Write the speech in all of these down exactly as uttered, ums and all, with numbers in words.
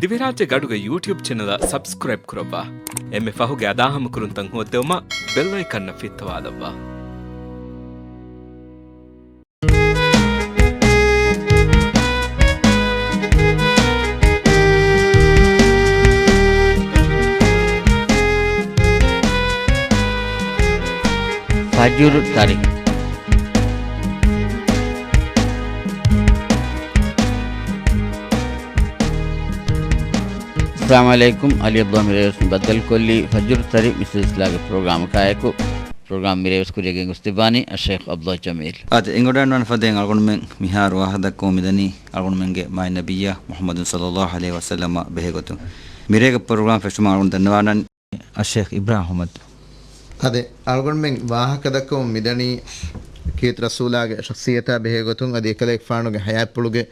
ދިވެހިރާއްޖޭގެ އަޑުގެ ޔޫޓިއުބް ޗެނަލަށް ސަބްސްކްރައިބް ކުރައްވާ. އެންމެ ފަހުގެ އަދާހަމަކުރުންތައް ހޯއްދެވުމަށް ބެލް އައިކަންއަށް ފިއްތަވާލައްވާ. ފަޖުރު ތަރި. އައްސަލާމު ޢަލައިކުމް. ޢަލީ ޢަބްދުﷲ މިރޭވެސް ބައްދަލުކޮށްލީ ފަޖުރު ތަރި މި ސިލްސިލާގެ ޕްރޮގްރާމަކާއެކު. ޕްރޮގްރާމް މިރޭވެސް ކުރިޔަށް ގެންގޮސްދެއްވާނީ އައްޝައިޚް ޢަބްދުﷲ ޖަމީލް. އާދެ، އެނގިވަޑައިގަންނަވާނެ ފަދައިން އަޅުގަނޑުމެން މިހާރު ވާހަކަދައްކަމުން މިދަނީ އަޅުގަނޑުމެންގެ މާތް ނަބިއްޔާ މުޙައްމަދު ޞައްލައްލާހު ޢަލައިހި ވަސައްލަމާ ބެހޭގޮތުން. މިރޭގެ ޕްރޮގްރާމް ފެށުމަށް އަޅުގަނޑު ދަންނަވާނަން. އައްޝައިޚް އިބްރާހިމް އަޙްމަދު. އާދެ، އަޅުގަނޑުމެން ވާހަކަދައްކަމުން މިދަނީ ކީރިތި ރަސޫލާގެ ޝަޚްޞިއްޔަތާ ބެހޭގޮތުން، އަދި އެކަލޭގެފާނުގެ ޙަޔާތްޕުޅުގެ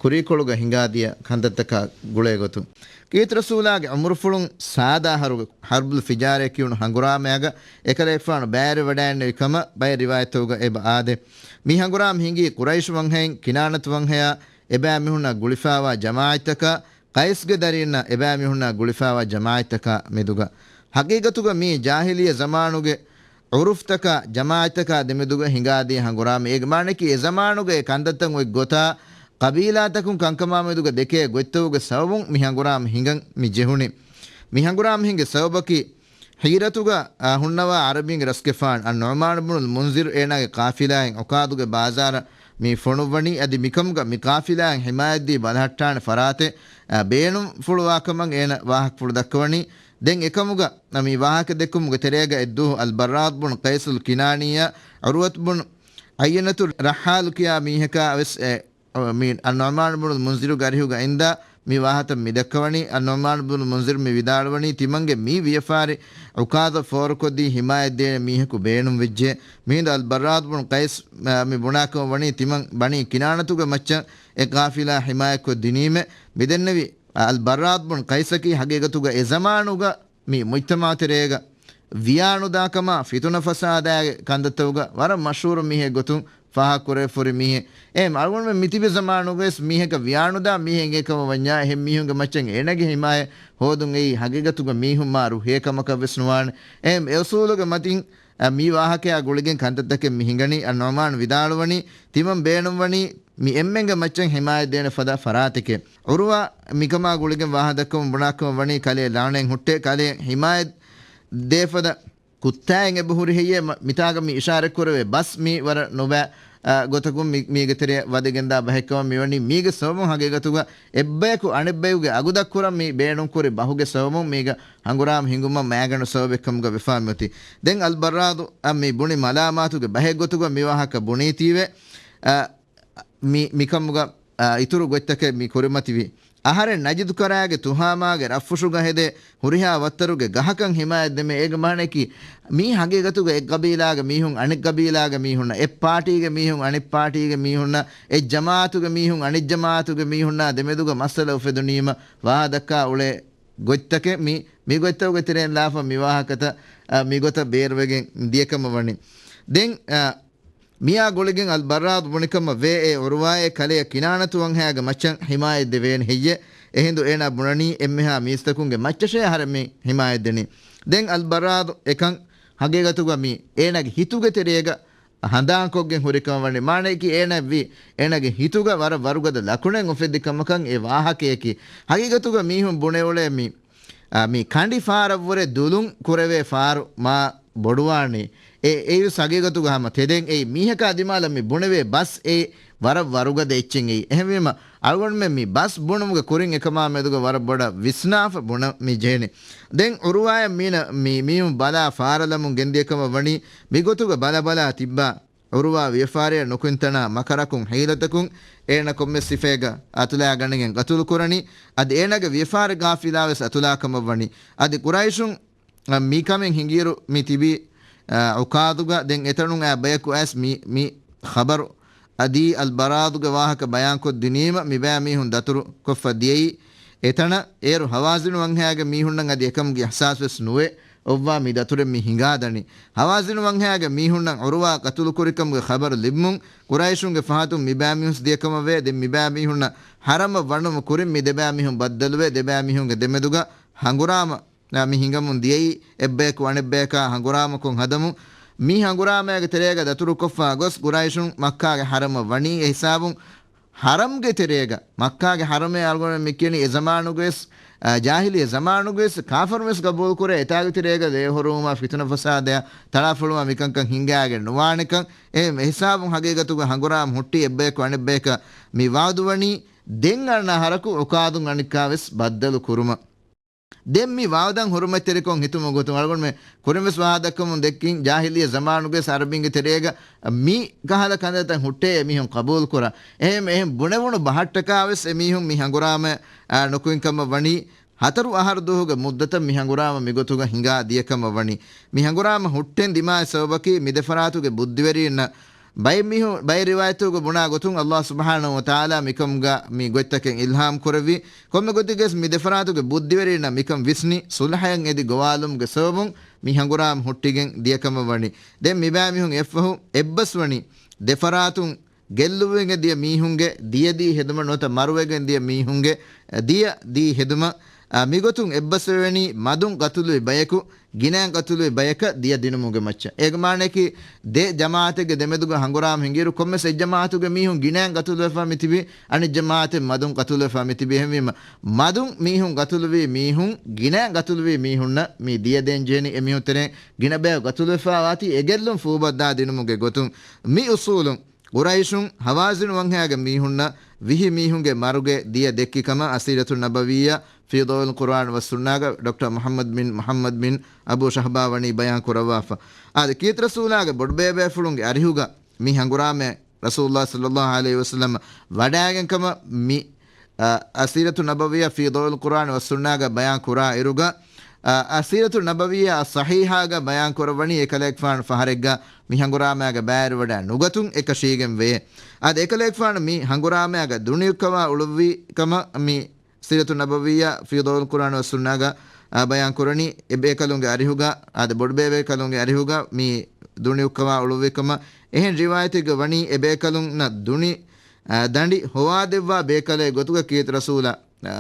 ކުރީކޮޅުގަ ހިނގާދިޔަ ކަންތައްތަކާ ގުޅޭގޮތުން. ކީރިތި ރަސޫލާގެ ޢުމުރުފުޅުން ސާދާ އަހަރުގެ ޙަރްބުލް ފިޖާރޭ ކިޔުނު ހަނގުރާމައިގަ އެކަލޭގެފާނު ބައިވެރިވަޑައިގެންނެވި ކަމަށް ބައެއް ރިވާޔަތްތަކުގަ އެބަ އާދޭ. މި ހަނގުރާމަ ހިނގީ ޤުރައިޝު ވަންހައިން ކިނާނަތު ވަންހަޔާ އެބައިމީހުންނާ ގުޅިފައިވާ ޖަމާޢަތްތަކާ، ޤައިސްގެ ދަރީންނާ އެބައިމީހުންނާ ގުޅިފައިވާ ޖަމާޢަތްތަކާ މެދުގަ. ޙަޤީޤަތުގަ މީ ޖާހިލިއްޔަ ޒަމާނުގެ ޢުރުފްތަކާ ޖަމާޢަތްތަކާ ދެމެދުގަ ހިނގާދިޔަ ހަނގުރާމައެއް. އޭގެ މާނައަކީ އެ ޒަމާނުގަ އެ ކަންތައްތައް އޮތް ގޮތާ، ޤަބީލާތަކުން ކަންކަމާ މެދުގަ ދެކޭ ގޮތްތަކުގެ ސަބަބުން މި ހަނގުރާމަ ހިނގަން މި ޖެހުނީ. މި ހަނގުރާމަ ހިނގި ސަބަބަކީ، ޙީރަތުގަ، އާ، ހުންނަވާ ޢަރަބީންގެ ރަސްގެފާނު އައްނުޢުމާނު ބުނުލް މުންޒިރު އޭނާގެ ޤާފިލާއިން ޢުކާޟުގެ ބާޒާރަށް މި ފޮނުއްވަނީ. އަދި މިކަމުގަ މި ޤާފިލާއިން ޙިމާޔަތްދީ ބަލަހައްޓާނެ ފަރާތެއް، އާ، ބޭނުންފުޅުވާކަމަށް އޭނަ ވާހަކަފުޅު ދައްކަވަނީ. ދެން އެކަމުގަ މި ވާހަކަ ދެއްކުމުގެ ތެރޭގަ އެއްދުވަހު އަލްބައްރާދު ބުނު ޤައިސުލް ކިނާނީއާ ޢުރުވަތު ބުނު ޢައްޔަނަތު ރައްޙާލު ކިޔާ މީހަކާ ވެސް އެ މި އައްނުޢުމާނު ބުނު މުންޒިރުގެ އަރިހުގަ އިންދާ މި ވާހަކަ މި ދައްކަވަނީ. އައްނުޢުމާނު ބުނު މުންޒިރު މި ވިދާޅުވަނީ، ތިމަންގެ މި ވިޔަފާރި ޢުކާޟަ ފޯރުކޮށްދީ ޙިމާޔަތްދޭނެ މީހަކު ބޭނުން ވެއްޖެ. މިހިނދު އަލްބައްރާދު ބުނު ޤައިސް، އާ، މި ބުނާކަމަށް ވަނީ ތިމަން ބަނީ ކިނާނަތުގެ މައްޗަށް އެ ޤާފިލާ ޙިމާޔަތްކޮށްދިނީމޭ. މިދެންނެވި އަލްބައްރާދު ބުނު ޤައިސަކީ ޙަޤީޤަތުގަ އެ ޒަމާނުގަ މި މުޖްތަމަޢު ތެރޭގަ ވިޔާނުދާކަމާ ފިތުނަ ފަސާދާގެ ކަންތައްތަކުގަ ވަރަށް މަޝްހޫރު މީހެއް ގޮތުން ފާހަގަކުރެވިފަ ހުރި މީހެއް. އެހެން އަޅުގަނޑުމެން މިތިބި ޒަމާނުގަވެސް މީހަކަށް ވިޔާނުދާ މީހެއް އެނގޭކަމަށް ވަންޏާ، އެހެން މީހުންގެ މައްޗަށް އޭނަގެ ހިމާޔަތް ހޯދުން އެއީ ޙަޤީޤަތުގަ މީހުން މާ ރުހޭ ކަމަކަށް ވެސް ނުވާނެ. އެހެން އެއުސޫލުގެ މަތިން، އަ، މި ވާހަކަޔާ ގުޅިގެން ކަންތައްތަކެއް މި ހިނގަނީ. އައްނުޢުމާނު ވިދާޅުވަނީ، ތިމަން ބޭނުންވަނީ މި އެންމެންގެ މައްޗަށް ޙިމާޔަތް ދޭނެ ފަދަ ފަރާތެކޭ. ޢުރުވާ މިކަމާ ގުޅިގެން ވާހަކަދައްކަމުން ބުނާކަމަށް ވަނީ ކަލޭ ލަޢުނަތް ހުއްޓޭ، ކަލޭ ޙިމާޔަތް ދޭފަދަ ކުއްތާއެއް އެބަ ހުރި ހެއްޔޭ؟ މަ-، މިތާގަ މި އިޝާރަތްކުރެވޭ ބަސް މީ ވަރަށް ނުބައި، އާ، ގޮތަކުން މި-، މީގެ ތެރެއަށް ވަދެގެންދާ ބަހެއްކަމަށް މިވަނީ. މީގެ ސަބަބުން ހަގީގަތުގަ އެއްބަޔަކު އަނެއްބަޔުގެ އަގު ދަށްކުރަން މި ބޭނުންކުރި ބަހުގެ ސަބަބުން މީގަ ހަނގުރާމަ ހިނގުމަށް މައިގަނޑު ސަބަބެއްކަމުގަ ވެފާ މިއޮތީ. ދެން އަލްބައްރާދު އަށް މި ބުނި މަލާމާތުގެ ބަހެއްގޮތުގަ މި ވާހަކަ ބުނީތީވެ، އަ، މި-، މިކަމުގަ، އާ، އިތުރު ގޮތްތަކެއް މި ކުރިމަތިވި. އަހަރެން ނަޖިދު ކަރާގެ ތުހާމާގެ ރަށްފުށުގަ ހެދޭ ހުރިހާ ވައްތަރުގެ ގަހަކަށް ޙިމާޔަތް ދެމޭ. އޭގެ މާނައަކީ، މީ ހަގީގަތުގަ އެއް ގަބީލާގެ މީހުން އަނެއް ގަބީލާގެ މީހުންނަށް، އެއް ޕާޓީގެ މީހުން އަނެއް ޕާޓީގެ މީހުންނަށް، އެއް ޖަމާއަތުގެ މީހުން އަނެއް ޖަމާއަތުގެ މީހުންނާ ދެމެދުގަ މައްސަލަ އުފެދުނީމަ ވާހަކަދައްކާ އުޅޭ ގޮތްތަކެއް މި، މި ގޮތްތަކުގެ ތެރެއިން ލާފަ މި ވާހަކަތައް، އަ، މިގޮތަށް ބޭރުވެގެން ދިޔަކަމަށް ވަނީ. ދެން، އަ، މިއާ ގުޅިގެން އަލްބައްރާދު ބުނިކަމަށް ވޭ އޭ ޢުރުވާއޭ ކަލެޔަށް ކިނާނަތު ވަންހަޔާގެ މައްޗަށް ޙިމާޔަތް ދެވޭނެ ހެއްޔޭ؟ އެހިނދު އޭނާ ބުނަނީ އެންމެހާ މީސްތަކުންގެ މައްޗަށޭ އަހަރެން މި ޙިމާޔަތް ދެނީ. ދެން އަލްބައްރާދު އެކަން ހަގީގަތުގަ މި އޭނާގެ ހިތުގެ ތެރޭގަ ހަނދާންކޮށްގެން ހުރިކަމަށް ވަނީ. މާނައަކީ އޭނާއަށްވީ އޭނާގެ ހިތުގަ ވަރަށް ވަރުގަދަ ލަކުނެއް އުފެއްދި ކަމަކަށް އެ ވާހަކަޔަކީ. ހަގީގަތުގަ މީހުން ބުނެ އުޅޭ މި، އާ، މި ކަނޑި ފާރަށްވުރެ ދުލުން ކުރެވޭ ފާރު މާ ބޮޑުވާނީ. އެ، އެއީވެސް ހަގީގަތުގަ ހަމަ ތެދެއް. އެއީ މީހަކާ ދިމާލަށް މި ބުނެވޭ ބަސް އެއީ ވަރަށް ވަރުގަދަ އެއްޗެއް އެއީ. އެހެންވީމަ، އަޅުގަނޑުމެން މި ބަސް ބުނުމުގެ ކުރިން އެކަމާ މެދުގަ ވަރަށް ބޮޑަށް ވިސްނާފަ ބުނަން މި ޖެހެނީ. ދެން ޢުރުވާއަށް މީނަ-، މި-، މީހުން ބަލާ ފާރަލަމުން ގެންދިޔަކަމަށް ވަނީ، މިގޮތުގަ ބަލަބަލާ ތިއްބާ ޢުރުވާ ވިޔަފާރިއަށް ނުކުތްތަނާ މަކަރަކުން ޙީލަތަކުން އޭނަ ކޮންމެ ސިފައެއްގަ އަތުލާގަނެގެން ގަތުލު ކުރަނީ. އަދި އޭނާގެ ވިޔަފާރި ޤާފިލާވެސް އަތުލާކަމަށް ވަނީ. އަދި ޤުރައިޝުން އަ، މިކަމެއް ހިނގިއިރު މި ތިބީ، އަ، ޢުކާޟުގަ. ދެން އެތަނުން އައި ބަޔަކު އައިސް މި، މި ޚަބަރު އަދި އަލްބަރާދުގެ ވާހަކަ ބަޔާންކޮށްދިނީމަ، މިބައިމީހުން ދަތުރުކޮށްފަ ދިޔައީ އެތަނަށް. އޭރު ހަވާޒިނު ވަންހަޔާގެ މީހުންނަށް އަދި އެކަމުގެ އިޙްސާސްވެސް ނުވެ، އޮއްވާ މި ދަތުރެއް މި ހިނގާދަނީ. ހަވާޒިނު ވަންހަޔާގެ މީހުންނަށް ޢުރުވާ ޤަތުލުކުރިކަމުގެ ޚަބަރު ލިބުމުން، ޤުރައިޝުންގެ ފަހަތުން މިބައިމީހުން ދިޔަކަމަށްވޭ. ދެން މިބައިމީހުންނަށް ޙަރަމަށް ވަނުމު ކުރިން މި ދެބައިމީހުން ބައްދަލުވެ، ދެބައިމީހުންގެ ދެމެދުގަ ހަނގުރާމަ، މި ހިނގަމުން ދިޔައީ އެއްބަޔަކު އަނެއްބަޔަކާ ހަނގުރާމަކޮށް ހަދަމުން. މި ހަނގުރާމައިގެ ތެރޭގަ ދަތުރުކޮށްފަ ގޮސް ގުރައިޝުން މައްކާގެ ޙަރަމަށް ވަނީ. އެ ހިސާބުން ޙަރަމްގެ ތެރޭގަ، މައްކާގެ ޙަރަމޭ އަޅުގަނޑު މި ކިޔަނީ އެ ޒަމާނުގަވެސް، އާ، ޖާހިލިއްޔަ ޒަމާނުގަވެސް ކާފަރުންވެސް ގަބޫލުކުރޭ، އެތާގެ ތެރޭގަ ދޭހޮރުވުމާ ފިތުނަފަސާދަޔާ ތަޅާފޮޅުވާ މިކަންކަން ހިނގާގެން ނުވާނެކަން. އެ ހިސާބުން ހަގީގަތުގަ ހަނގުރާމަ ހުއްޓި އެއްބަޔަކު އަނެއްބަޔަކަށް މި ވާދުވަނީ. ދެން އަންނަ އަހަރަކު އުކާދުން އަނެއްކާވެސް ބައްދަލު ކުރުމަށް. ދެން މި ވާދަން ހުރުމަތްތެރިކޮށް ހިތުމުގެ ގޮތުން އަޅުގަނޑުމެން ކުރިންވެސް ވާހަކަދައްކަމުން ދެއްކިން، ޖާހިލިއްޔަ ޒަމާނުގަވެސް ޢަރަބިންގެ ތެރޭގަ މި ކަހަލަ ކަންތައްތައް ހުއްޓޭ އެމީހުން ޤަބޫލުކުރާ. އެހެން، އެހެން ބުނެވުނު ބަހަށްޓަކާވެސް އެމީހުން މި ހަނގުރާމަ، އާ، ނުކުތްކަމަށް ވަނީ. ހަތަރު އަހަރު ދުވަހުގެ މުއްދަތަށް މި ހަނގުރާމަ މިގޮތުގަ ހިނގާ ދިޔަކަމަށް ވަނީ. މި ހަނގުރާމަ ހުއްޓެން ދިމާވި ސަބަބަކީ މި ދެފަރާތުގެ ބުއްދިވެރީންނަށް ބައެއް މީހު-، ބައެއް ރިވާޔަތުގަ ބުނާ ގޮތުން ﷲ ސުބްޙާނަހޫ ވަތަޢާލާ މިކަމުގަ މި ގޮތްތަކެއް އިލްހާމް ކުރެއްވި. ކޮންމެ ގޮތެއްގަސް މި ދެފަރާތުގެ ބުއްދިވެރީންނަށް މިކަން ވިސްނި، ޞުލްޙައަށް އެދި ގޮވާލުމުގެ ސަބަބުން މި ހަނގުރާމަ ހުއްޓިގެން ދިޔަކަމަށް ވަނީ. ދެން މިބައިމީހުން އެއްފަހު އެއްބަސްވަނީ ދެފަރާތުން ގެއްލުވެގެން ދިޔަ މީހުންގެ ދިޔަދީ ހެދުމަށް ނުވަތަ މަރުވެގެން ދިޔަ މީހުންގެ ދިޔަދީ ހެދުމަށް. އާ، މިގޮތުން އެއްބަސްވެވެނީ މަދުން ގަތުލުވި ބަޔަކު ގިނައިން ގަތުލުވި ބަޔަކަށް ދިޔަ ދިނުމުގެ މައްޗަށް. އޭގެ މާނައަކީ، ދެ ޖަމާޢަތެއްގެ ދެމެދުގަ ހަނގުރާމަ ހިނގިއިރު، ކޮންމެސް އެއް ޖަމާޢަތުގެ މީހުން ގިނައިން ގަތުލުވެފާ މިތިބީ، އަނެއް ޖަމާޢަތެއް މަދުން ގަތުލުވެފާ މިތިބީ. އެހެންވީމަ، މަދުން މީހުން ގަތުލުވީ މީހުން، ގިނައިން ގަތުލުވީ މީހުންނަށް މި ދިޔަ ދޭން ޖެހެނީ. އެމީހުން ތެރެއިން ގިނަ ބަޔަކު ގަތުލުވެފާ ވާތީ، އެ ގެއްލުން ފޫބައްދާ ދިނުމުގެ ގޮތުން. މި އުޞޫލުން ޤުރައިޝުން ހަވާޒިނު ވަންހައިގެ މީހުންނަށް ވިހި މީހުންގެ މަރުގެ ދިޔަ ދެއްކި ކަމަށް އަސީރަތު ނަބަވިއްޔާ ފީ ޟައުއިލް ޤުރްއާން ވައްސުންނާގަ ޑޮކްޓަރ މުޙައްމަދު ބިން މުޙައްމަދު ބިން އަބޫ ޝަހްބާ ވަނީ ބަޔާން ކުރައްވާފަ. އާދެ، ކީރިތި ރަސޫލާގެ ބޮޑުބޭބޭފުޅުންގެ އަރިހުގަ މި ހަނގުރާމައެއް ރަސޫލުﷲ ޞައްލައްލާހު ޢަލައިހި ވަސައްލަމަ ވަޑައިގެން ކަމަށް މި، އަ، އަސީރަތު ނަބަވިއްޔާ ފީ ޟައުއިލް ޤުރްއާން ވައްސުންނާގަ ބަޔާން ކުރާ އިރުގަ، އަ، އަސީރަތު ނަބަވިއްޔާ އައްޞަޙީޙާގަ ބަޔާން ކުރައްވަނީ އެކަލޭގެފާނު ފަހަރެއްގަ މި ހަނގުރާމައިގަ ބައިވެރިވަޑައި ނުގަތުން އެކަށީގެން ވޭ. އާދެ، އެކަލޭގެފާނު މި ހަނގުރާމައިގަ ދުނި އުއްކަވާ އުޅުއްވި ކަމަށް މި ސީރަތު ނަބަވިއްޔާ ފީ ޟައުއިލް ޤުރްއާން ވައްސުންނާގަ، އާ، ބަޔާން ކުރަނީ އެ ބޭކަލުންގެ އަރިހުގަ، އާދެ، ބޮޑުބޭބޭކަލުންގެ އަރިހުގަ މި ދުނި އުއްކަވާ އުޅުއްވި ކަމަށް. އެހެން ރިވާޔަތެއްގަ ވަނީ އެ ބޭކަލުންނަށް ދުނި، އާ، ދަނޑި ހޮވާދެއްވާ ބޭކަލެއް ގޮތުގަ ކީރިތި ރަސޫލާ،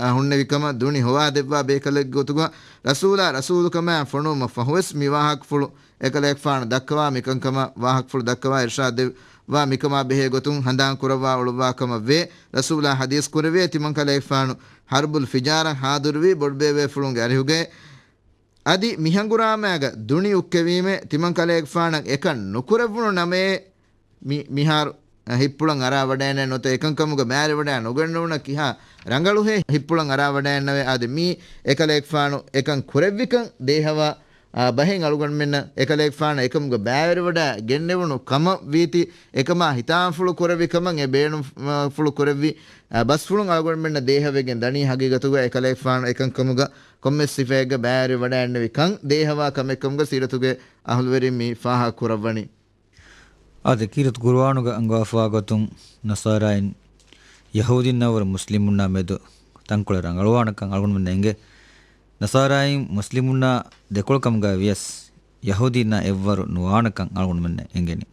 އާ، ހުންނެވި ކަމަށް. ދުނި ހޮވާދެއްވާ ބޭކަލެއް ގޮތުގަ ރަސޫލާ ރަސޫލުކަމާ ފޮނުވުމަށް ފަހުވެސް މި ވާހަކަފުޅު އެކަލޭގެފާނު ދައްކަވާ މިކަންކަމަށް ވާހަކަފުޅު ދައްކަވާ އިރްޝާދެއްވާ މިކަމާ ބެހޭ ގޮތުން ހަނދާން ކުރައްވާ އުޅުއްވާ ކަމަށް ވޭ. ރަސޫލާ ޙަދީޘް ކުރެއްވިއޭ ތިމަން ކަލޭގެފާނު ޙަރްބުލް ފިޖާރަށް ޙާޟިރުވީ ބޮޑުބޭބޭފުޅުންގެ އަރިހުގައި. އަދި މި ހަނގުރާމައިގަ ދުނި އުއްކެވީމޭ ތިމަން ކަލޭގެފާނަށް އެކަން ނުކުރެއްވުނު ނަމައޭ، މި-، މިހާރު ހިތްޕުޅަށް އަރާ ވަޑައިންނަ ނުވަތަ އެކަންކަމުގަ ބައިވެރިވަޑައި ނުގަންނަވުނަ ކިހާ ރަނގަޅުހޭ ހިތްޕުޅަށް އަރާ ވަޑައިންނަވޭ. އާދެ، މީ އެކަލޭގެފާނު އެކަން ކުރެއްވިކަން ދޭހަވާ، އާ، ބަހެއް އަޅުގަނޑުމެންނަށް އެކަލޭގެފާނަށް އެކަމުގަ ބައިވެރިވަޑައި ގެންނެވުނު ކަމަށް ވީތީ، އެކަމާ ހިތާމަފުޅު ކުރެއްވި ކަމަށް އެ ބޭނުންފުޅު ކުރެއްވި، އާ، ބަސްފުޅުން އަޅުގަނޑުމެންނަށް ދޭހަވެގެން ދަނީ ހަގީގަތުގަ އެކަލޭގެފާނު އެކަންކަމުގަ ކޮންމެސް ސިފައެއްގަ ބައިވެރިވަޑައިންނެވި ކަން ދޭހަވާ ކަމެއް ކަމުގަ ސީރަތުގެ އަހުލުވެރިން މި ފާހަގަ ކުރައްވަނީ. އާދެ، ކީރިތި ޤުރުއާނުގަ އަންގަވާފަވާ ގޮތުން ނަޞާރާއިން ޔަހޫދީންނާވުރެ މުސްލިމުންނާ މެދު ތަންކޮޅެއް ރަނގަޅުވާނެކަން އަޅުގަނޑުމެންނަށް އެނގޭ. ނަޞާރާއިން މުސްލިމުންނާ ދެކޮޅު ކަމުގަ ވިޔަސް ޔަހޫދީންނާ އެއްވަރު ނުވާނެކަން އަޅުގަނޑުމެންނަށް އެނގެނީ.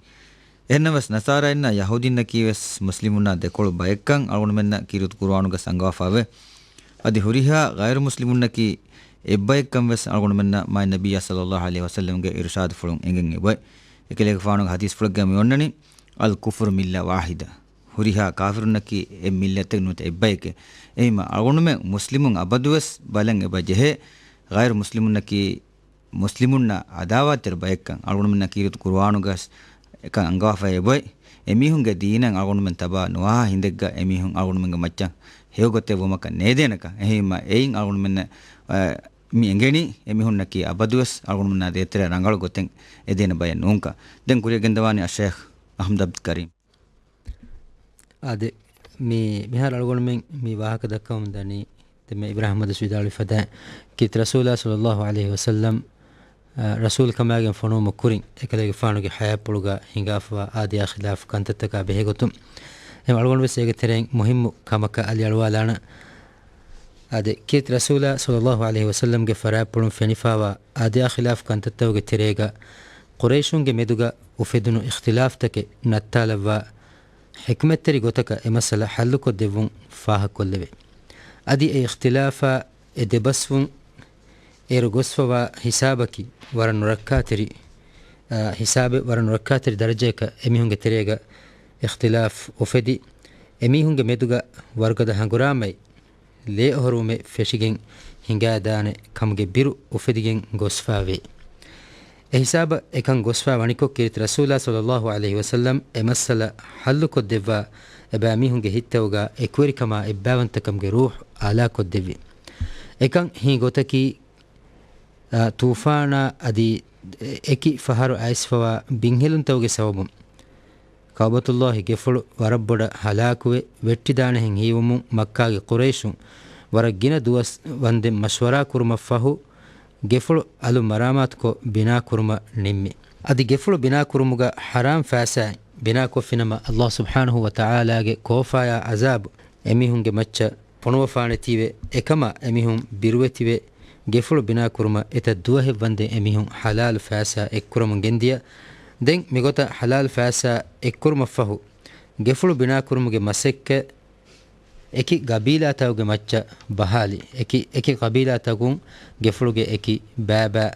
އެހެންނަމަވެސް ނަޞާރާއިންނާ ޔަހޫދީންނަކީ ވެސް މުސްލިމުންނާ ދެކޮޅު ބައެއްކަން އަޅުގަނޑުމެންނަށް ކީރިތި ޤުރުއާނުގަ އަންގަވާފައެވެ. އަދި ހުރިހާ ޣައިރު މުސްލިމުންނަކީ އެއްބައެއްކަން ވެސް އަޅުގަނޑުމެންނަށް މާތް ނަބިއްޔާ ޞައްލައްލާހު ޢަލައިހި ވަސައްލަމްގެ އިރުޝާދުފުޅުން އެނގެން އެބައޮތް. އެކަލޭގެފާނުގެ ޙަދީޘްފުޅެއްގައި މި އޮންނަނީ، އަލް ކުފުރު މިއްލަ ވާޙިދަ. ހުރިހާ ކާފިރުންނަކީ އެއް މިއްލަތެއް ނުވަތަ އެއްބައެކޭ. އެހީމަ އަޅުގަނޑުމެން މުސްލިމުން އަބަދުވެސް ބަލަން އެބަ ޖެހޭ، ޣައިރު މުސްލިމުންނަކީ މުސްލިމުންނާ އަދާވާތްތެރި ބައެއްކަން އަޅުގަނޑުމެންނަށް ކީރިތި ޤުރުއާނުގަސް އެކަން އަންގަވާފައި އެބައޮތް. އެމީހުންގެ ދީނަށް އަޅުގަނޑުމެން ތަބާ ނުވާ ހިނދެއްގަ އެމީހުން އަޅުގަނޑުމެންގެ މައްޗަށް ހެޔޮ ގޮތެއް ވުމަކަށް ނޭދޭނެކަން. އެހީމަ އެއިން އަޅުގަނޑުމެންނަށް، އަ، މި އެނގެނީ އެމީހުންނަކީ އަބަދުވެސް އަޅުގަނޑުމެންނާ ދޭތެރޭ ރަނގަޅު ގޮތެއް އެދޭނެ ބައެއް ނޫންކަން. ދެން ކުރިއަށް ގެންދަވާނީ އައްޝައިޚް އަޙްމަދު އަބްދުލް ކަރީމް. އާދެ، މި، މިހާރު އަޅުގަނޑުމެން މި ވާހަކަ ދައްކަމުން ދަނީ، ދެންމެ އިބްރާހިމް އަޙްމަދު ވިދާޅުވި ފަދައިން، ކީރިތި ރަސޫލާ ޞައްލައްލާހު ޢަލައިހި ވަސައްލަމް، އަ، ރަސޫލު ކަމާގެން ފޮނުވުމަށް ކުރިން، އެކަލޭގެފާނުގެ ޙަޔާތްޕުޅުގަ ހިނގާފަވާ އާދަޔާ ޚިލާފު ކަންތައްތަކާ ބެހޭގޮތުން، އެހެން އަޅުގަނޑު ވެސް އޭގެ ތެރެއިން މުހިއްމު ކަމަކަށް އަލިއަޅުވާލާނަން. އާދެ، ކީރިތި ރަސޫލާ ޞައްލައްލާހު ޢަލައިހި ވަސައްލަމްގެ ފަރާތްޕުޅުން ފެނިފާވާ އާދަޔާ ޚިލާފު ކަންތައްތަކުގެ ތެރޭގަ، ޤުރައިޝުންގެ މެދުގަ އުފެދުނު އިޚްތިލާފްތަކެއް ނައްތާލައްވާ، ޙިކްމަތްތެރި ގޮތަކަށް އެ މައްސަލަ ޙައްލުކޮށްދެއްވުން ފާހަގަކޮށްލެވޭ. އަދި އެ އިޚްތިލާފާ އެ ދެބަސްވުން އޭރު ގޮސްފަވާ ހިސާބަކީ ވަރަށް ނުރައްކާތެރި، އާ، ހިސާބެއް ވަރަށް ނުރައްކާތެރި ދަރަޖައަކަށް އެމީހުންގެ ތެރޭގަ އިޚްތިލާފް އުފެދި، އެމީހުންގެ މެދުގަ ވަރުގަދަ ހަނގުރާމައެއް، ލޭއޮހޮރުވުމެއް ފެށިގެން ހިނގާދާނެ ކަމުގެ ބިރު އުފެދިގެން ގޮސްފާވޭ. އެ ހިސާބަށް އެކަން ގޮސްފާ ވަނިކޮށް، ކީރިތި ރަސޫލާ ޞައްލައްލާހު ޢަލައިހި ވަސައްލަމް އެ މައްސަލަ ޙައްލުކޮށްދެއްވާ، އެބައިމީހުންގެ ހިތްތަކުގަ އެކުވެރިކަމާ އެއްބައިވަންތަކަމުގެ ރޫޙު އާލާކޮށްދެއްވި. އެކަން ހީ ގޮތަކީ، އާ، ތޫފާނާ އަދި އެކި ފަހަރު އައިސްފަވާ ބިންހެލުންތަކުގެ ސަބަބުން ކައުބަތުﷲ ގެފުޅު ވަރަށް ބޮޑަށް ހަލާކުވެ، ވެއްޓިދާނެހެން ހީވުމުން، މައްކާގެ ޤުރައިޝުން ވަރަށް ގިނަ ދުވަސް ވަންދެން މަޝްވަރާ ކުރުމަށްފަހު، ގެފުޅު އަލުން މަރާމާތުކޮށް ބިނާ ކުރުމަށް ނިންމި. އަދި ގެފުޅު ބިނާ ކުރުމުގަ ޙަރާމް ފައިސާއިން ބިނާކޮށްފިނަމަ، ﷲ ސުބްޙާނަހޫ ވަތަޢާލާގެ ކޯފާޔާ ޢަޒާބު އެމީހުންގެ މައްޗަށް ފޮނުވަފާނެތީވެ، އެކަމާ އެމީހުން ބިރުވެތިވެ، ގެފުޅު ބިނާ ކުރުމަށް އެތައް ދުވަހެއް ވަންދެން އެމީހުން ޙަލާލު ފައިސާ އެއްކުރަމުން ގެންދިޔަ. ދެން މިގޮތަށް ޙަލާލު ފައިސާ އެއްކުރުމަށްފަހު، ގެފުޅު ބިނާ ކުރުމުގެ މަސައްކަތް އެކި ގަބީލާތަކުގެ މައްޗަށް ބަހާލި. އެކި، އެކި ގަބީލާތަކުން ގެފުޅުގެ އެކި ބައިބައި،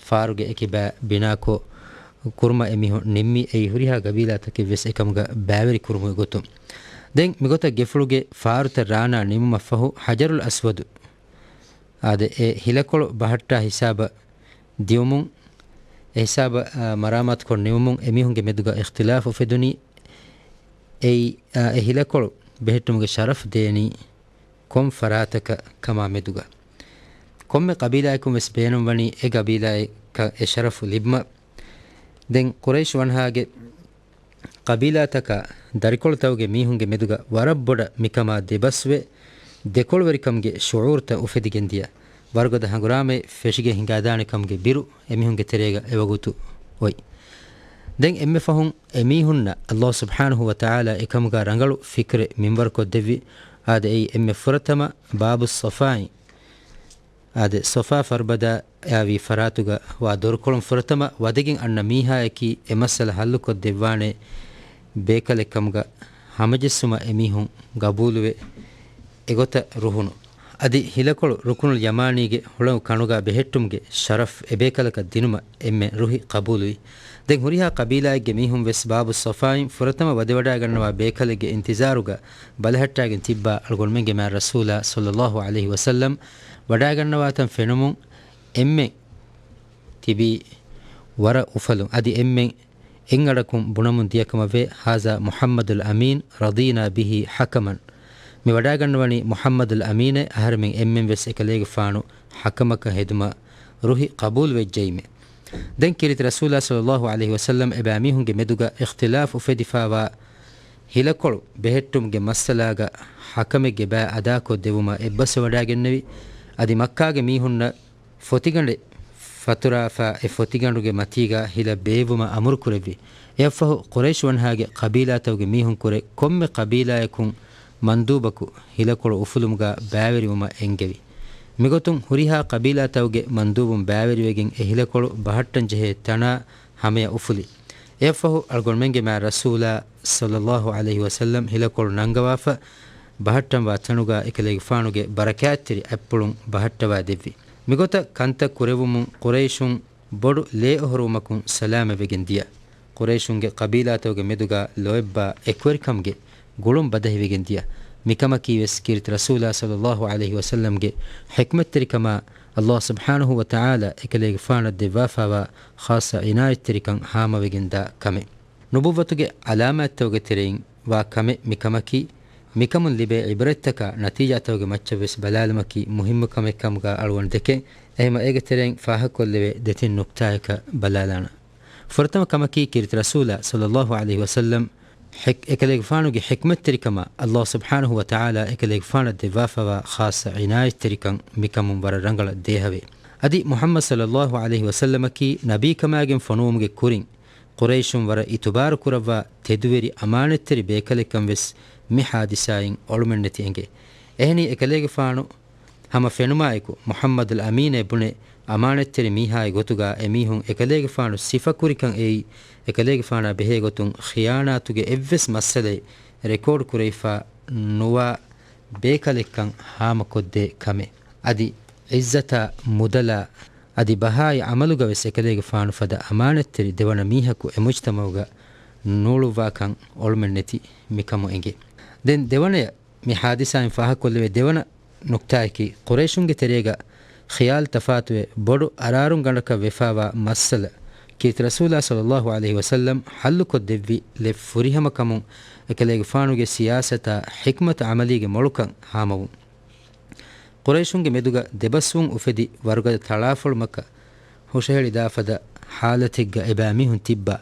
ފާރުގެ އެކި ބައި ބިނާކޮށް ކުރުމަށް އެމީހުން ނިންމި. އެއީ ހުރިހާ ގަބީލާތަކެއް ވެސް އެކަމުގަ ބައިވެރި ކުރުމުގެ ގޮތުން. ދެން މިގޮތަށް ގެފުޅުގެ ފާރުތައް ރާނާ ނިމުމަށްފަހު، ޙަޖަރުލް އަސްވަދު އާދެ، އެ ހިލަކޮޅު ބަހައްޓާ ހިސާބަށް ދިއުމުން، އެ ހިސާބަށް، އާ، މަރާމާތުކޮށް ނިމުމުން އެމީހުންގެ މެދުގަ އިޚްތިލާފު އުފެދުނީ. އެއީ، އާ، އެ ހިލަކޮޅު ބެހެއްޓުމުގެ ޝަރަފް ދޭނީ ކޮން ފަރާތަކަށް ކަމާ މެދުގަ. ކޮންމެ ޤަބީލާއަކުން ވެސް ބޭނުންވަނީ އެ ޤަބީލާއަކަށް އެ ޝަރަފު ލިބުމަށް. ދެން ޤުރައިޝް ވަންހާގެ ޤަބީލާތަކާ ދަރިކޮޅުތަކުގެ މީހުންގެ މެދުގަ ވަރަށް ބޮޑަށް މިކަމާ ދެބަސްވެ، ދެކޮޅުވެރިކަމުގެ ޝުޢޫރުތައް އުފެދިގެންދިޔަ، ވަރުގަދަ ހަނގުރާމައެއް ފެށިގެން ހިނގާދާނެ ކަމުގެ ބިރު އެމީހުންގެ ތެރޭގަ އެވަގުތު އޮތް. ދެން އެންމެ ފަހުން އެމީހުންނަށް ﷲ ސުބްޙާނަހޫ ވަތަޢާލާ އެކަމުގަ ރަނގަޅު ފިކުރެއް މިންވަރުކޮށްދެއްވި. އާދެ، އެއީ އެންމެ ފުރަތަމަ ބާބުއްޞަފާއިން، އާދެ، ޞަފާ ފަރުބަދައާވީ ފަރާތުގަ ވާ ދޮރުކޮޅުން ފުރަތަމަ ވަދެގެން އަންނަ މީހާއަކީ އެ މައްސަލަ ޙައްލުކޮށްދެއްވާނެ ބޭކަލެއްކަމުގަ ހަމަޖެއްސުމަށް އެމީހުން ގަބޫލުވެ، އެގޮތަށް ރުހުނު. އަދި ހިލަކޮޅު ރުކުނުލް ޔަމާނީގެ ހުޅަނގު ކަނޑުގަ ބެހެއްޓުމުގެ ޝަރަފް އެބޭކަލަކަށް ދިނުމަށް އެންމެ ރުހި ޤަބޫލުވި. ދެން ހުރިހާ ޤަބީލާއެއްގެ މީހުން ވެސް ބާބުއްޞަފާއިން ފުރަތަމަ ވަދެވަޑައިގަންނަވާ ބޭކަލެއްގެ އިންތިޒާރުގަ ބަލަހައްޓާގެން ތިއްބާ އަޅުގަނޑުމެންގެ މާތް ރަސޫލާ ޞައްލައްލާހު ޢަލައިހި ވަސައްލަމް ވަޑައިގަންނަވާތަން ފެނުމުން އެންމެން ތިބީ ވަރަށް އުފަލުން. އަދި އެންމެން އެއްއަޑަކުން ބުނަމުން ދިޔަކަމަށްވޭ، ހާޒާ މުޙައްމަދުލް އަމީން ރަޟީނާ ބިހީ ޙަކަމަން. މި ވަޑައިގަންނަވަނީ މުޙައްމަދުލް އަމީނޭ، އަހަރެމެން އެންމެން ވެސް އެކަލޭގެފާނު ޙަކަމަކަށް ހެދުމަށް ރުހި ޤަބޫލުވެއްޖައީމޭ. ދެން ކީރިތި ރަސޫލާ ޞައްލައްލާހު ޢަލައިހި ވަސައްލަމް އެބައިމީހުންގެ މެދުގަ އިޚްތިލާފް އުފެދިފާވާ ހިލަކޮޅު ބެހެއްޓުމުގެ މައްސަލާގަ ޙަކަމެއްގެ ބައި އަދާކޮށްދެވުމަށް އެއްބަސްވެވަޑައިގެންނެވި. އަދި މައްކާގެ މީހުންނަށް ފޮތިގަނޑެއް ފަތުރާފާ، އެ ފޮތިގަނޑުގެ މަތީގަ ހިލަ ބޭއްވުމަށް އަމުރުކުރެއްވި. އެއަށްފަހު ޤުރައިޝް ވަންހާގެ ޤަބީލާތަކުގެ މީހުންކުރެ ކޮންމެ ޤަބީލާއަކުން މަންދޫބަކު ހިލަކޮޅު އުފުލުމުގަ ބައިވެރިވުމަށް އެންގެވި. މިގޮތުން ހުރިހާ ޤަބީލާތަކުގެ މަންދޫބުން ބައިވެރިވެގެން އެ ހިލަކޮޅު ބަހައްޓަންޖެހޭ ތަނާ ހަމަޔަށް އުފުލި. އެއަށްފަހު އަޅުގަނޑުމެންގެ މާތް ރަސޫލާ ޞައްލައްލާހު ޢަލައިހި ވަސައްލަމް ހިލަކޮޅު ނަންގަވާފަ، ބަހައްޓަންވާ ތަނުގަ އެކަލޭގެފާނުގެ ބަރަކާތްތެރި އަތްޕުޅުން ބަހައްޓަވާ ދެއްވި. މިގޮތަށް ކަންތައް ކުރެވުމުން ޤުރައިޝުން ބޮޑު ލޭއޮހޮރުވުމަކުން ސަލާމަތްވެގެން ދިޔަ. ޤުރައިޝުންގެ ޤަބީލާތަކުގެ މެދުގަ ލޯތްބާ އެކުވެރިކަމުގެ ގުޅުން ބަދަހިވެގެން ދިޔަ. މިކަމަކީ ވެސް ކީރިތި ރަސޫލާ ޞައްލައްލާހު ޢަލައިހި ވަސައްލަމްގެ ޙިކްމަތްތެރިކަމާ، ﷲ ސުބްޙާނަހޫ ވަތަޢާލާ އެކަލޭގެފާނަށް ދެއްވާފާވާ ޚާއްޞަ ޢިނާޔަތްތެރިކަން ހާމަވެގެންދާ ކަމެއް. ނުބުއްވަތުގެ ޢަލާމާތްތަކުގެ ތެރެއިން ވާ ކަމެއް މިކަމަކީ، މިކަމުން ލިބޭ ޢިބްރަތްތަކާ ނަތީޖާތަކުގެ މައްޗަށްވެސް ބަލާލުމަކީ މުހިއްމު ކަމެއް ކަމުގަ އަޅުގަނޑު ދެކެން. އެހެމަ އޭގެ ތެރެއިން ފާހަގަކޮށްލެވޭ ދެތިން ނުކްތާއަކަށް ބަލާލާނަން. ފުރަތަމަ ކަމަކީ، ކީރިތި ރަސޫލާ ޞައްލައްލާހު ޢަލައިހި ވަސައްލަމް ޙިކް-، އެކަލޭގެފާނުގެ ޙިކްމަތްތެރިކަމާ، ﷲ ސުބްޙާނަހޫ ވަތަޢާލާ އެކަލޭގެފާނަށް ދެއްވާފަވާ ޚާއްޞަ ޢިނާޔަތްތެރިކަން މިކަމުން ވަރަށް ރަނގަޅަށް ދޭހަވޭ. އަދި މުޙައްމަދު ޞައްލައްލާހު ޢަލައިހި ވަސައްލަމަކީ ނަބީކަމާގެން ފޮނުވުމުގެ ކުރިން، ޤުރައިޝުން ވަރަށް އިތުބާރު ކުރައްވާ ތެދުވެރި އަމާނަތްތެރި ބޭކަލެއްކަން ވެސް މި ޙާދިސާއިން އޮޅުމެއްނެތި އެނގޭ. އެހެނީ އެކަލޭގެފާނު ހަމަ ފެނުމާއެކު، މުޙައްމަދުލް އަމީނޭ ބުނެ، އަމާނަތްތެރި މީހާއެއް ގޮތުގަ އެމީހުން އެކަލޭގެފާނު ސިފަކުރިކަން އެއީ، އެކަލޭގެފާނާ ބެހޭގޮތުން ޚިޔާނާތުގެ އެއްވެސް މައްސަލައެއް ރެކޯޑު ކުރެވިފަ ނުވާ ބޭކަލެއްކަން ހާމަކޮށްދޭ ކަމެއް. އަދި ޢިއްޒަތާ މުދަލާ އަދި ބަހާއި ޢަމަލުގަވެސް އެކަލޭގެފާނު ފަދަ އަމާނަތްތެރި ދެވަނަ މީހަކު އެ މުޖްތަމަޢުގަ ނޫޅުއްވާކަން އޮޅުމެއްނެތި މިކަމު އެނގޭ. ދެން ދެވަނަޔަށް މި ޙާދިސާއިން ފާހަގަކޮށްލެވޭ ދެވަނަ ނުކްތާއަކީ، ޤުރައިޝުންގެ ތެރޭގަ ޚިޔާލު ތަފާތުވެ، ބޮޑު އަރާރުންގަނޑަކަށް ވެފާވާ މައްސަލަ، ކީރިތި ރަސޫލާ ޞައްލައްލާހު ޢަލައިހި ވަސައްލަމް ޙައްލުކޮށްދެއްވި ލެއް ފުރިހަމަކަމުން އެކަލޭގެފާނުގެ ސިޔާސަތާ ޙިކްމަތު ޢަމަލީގެ މޮޅުކަން ހާމަވުން. ޤުރައިޝުންގެ މެދުގަ ދެބަސްވުން އުފެދި ވަރުގަދަ ތަޅާފޮޅުމަކަށް ހުށަހެޅިދާފަދަ ޙާލަތެއްގަ އެބައިމީހުން ތިއްބާ